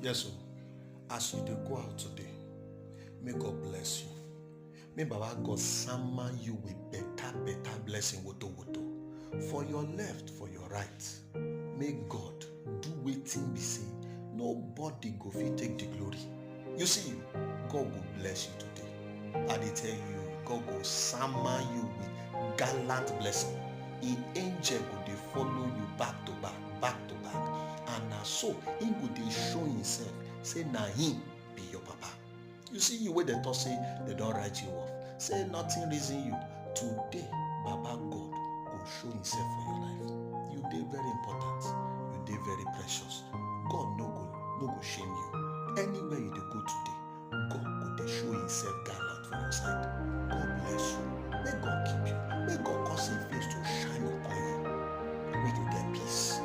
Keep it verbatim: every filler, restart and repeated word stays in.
Yes o. As you dey go out today, may God bless you. May Baba God sama you with better better blessing woto woto for your left, for your right. May God do wetin be say nobody go fit take the glory. You see, God go bless you today. I dey tell you, God go sama you with gallant blessing. Him angel go dey follow you back to back, back to back, and na so him go dey show himself say na him be your papa. You see, you wey dem talk say dem don write you off, say nothing reason you. Today, Baba God go show himself for your life. You dey very important. You dey very precious. God no go no go shame you. Anywhere you dey go today, God go dey show himself gallant for your side. God bless you. May God keep you. May God cause him face to shine upon you. May you get peace.